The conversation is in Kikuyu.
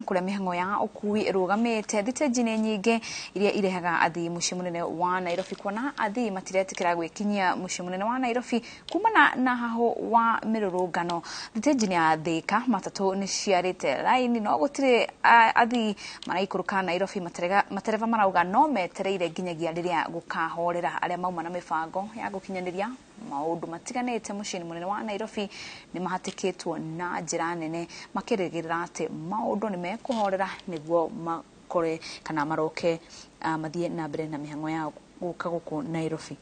Kũrĩa mĩhang'o ya ũkui ĩrũgamĩte, thitĩnji-inĩ nyingĩ iria irehaga athii mũciĩ mũnene wa Nairobi, kuona athii matiretĩkĩra gwĩkinyia mũciĩ mũnene wa Nairobi kumana na hahũ wa mĩrũrũngano. Thitĩnji-inĩ ya Thika matatũ nĩ ciarĩte raini no gũtirĩ athii maraikũrũka Nairobi. Matereba marauga no metereire nginyagia rĩrĩa gũkahorera. Arĩa mauma na mĩbango ya gũkinyanĩria maũndũ matiganĩte mũciĩ-inĩ mũnene wa Nairobi nĩ mahatĩkĩtwo na njĩra nene, makĩrĩgĩrĩra atĩ maũndũ nĩ mekũhorera nĩguo makore kana maroke mathiĩ na mbere na mĩhang'o yao gũka gũkũ Nairobi.